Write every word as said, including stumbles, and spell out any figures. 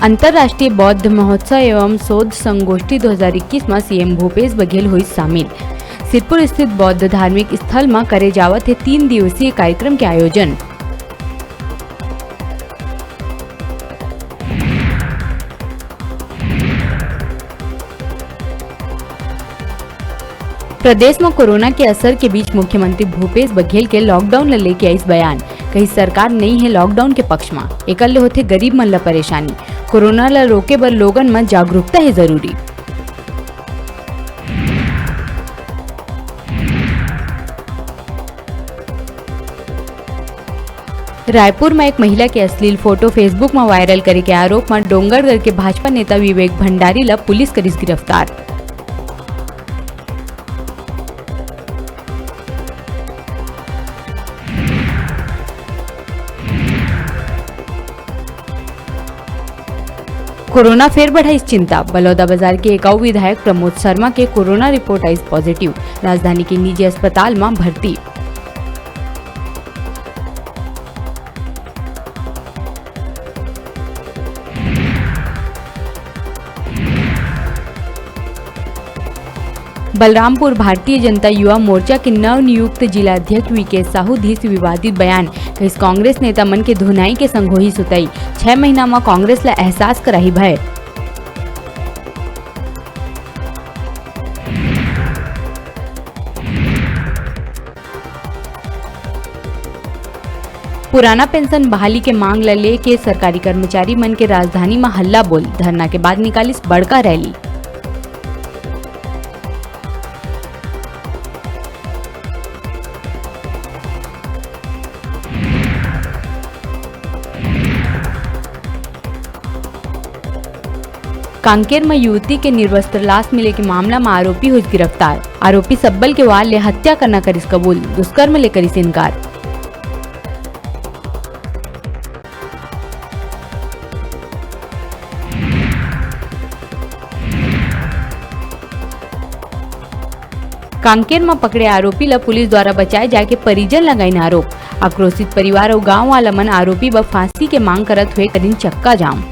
अंतर्राष्ट्रीय बौद्ध महोत्सव एवं शोध संगोष्ठी दो हज़ार इक्कीस म सीएम भूपेश बघेल होइस शामिल। सिरपुर स्थित बौद्ध धार्मिक स्थल म करे जावत हे तीन दिवसीय कार्यक्रम के आयोजन। प्रदेश म कोरोना के असर के बीच मुख्यमंत्री भूपेश बघेल के लॉकडाउन ल लेके आइस बयान। कहिस सरकार नइ हे लॉकडाउन के पक्ष म, एकर ले होथे गरीब मन ल परेशानी। कोरोना ल रोके बर लोगन म जागरूकता हे जरूरी। रायपुर म एक महिला के अश्लील फोटो Facebook म वायरल करे के आरोप म डोंगरगढ़ के भाजपा नेता विवेक भंडारी ल पुलिस करिस गिरफ्तार। कोरोना फेर बढ़ाइस चिंता। बलौदाबाजार के एक अउ विधायक प्रमोद शर्मा के कोरोना रिपोर्ट आइस पॉजिटिव। राजधानी के निजी अस्पताल म भर्ती। बलरामपुर, भारतीय जनता युवा मोर्चा के नवनियुक्त जिला अध्यक्ष वीके साहू दिस विवादित बयान। कहिस कांग्रेस नेता मन के धुनाई के संग होही सुताई। छह महीना म कांग्रेस ल एहसास कराही भय। पुराना पेंशन बहाली के मांग ल लेके सरकारी कर्मचारी मन के राजधानी म हल्ला बोल, धरना के बाद निकालिस बड़का रैली। कांकेर म युवती के निर्वस्त्र लाश मिले के मामला म आरोपी होइस गिरफ्तार। आरोपी सब्बल के वार ले हत्या करना करिस कबूल, दुष्कर्म ले करिस इनकार। कांकेर म पकड़े आरोपी ल पुलिस द्वारा बचाए जाए के परिजन लगाइन आरोप। आक्रोशित परिवार अउ गांव वाला मन आरोपी बर फांसी के मांग करत हुए करिन चक्का जाम।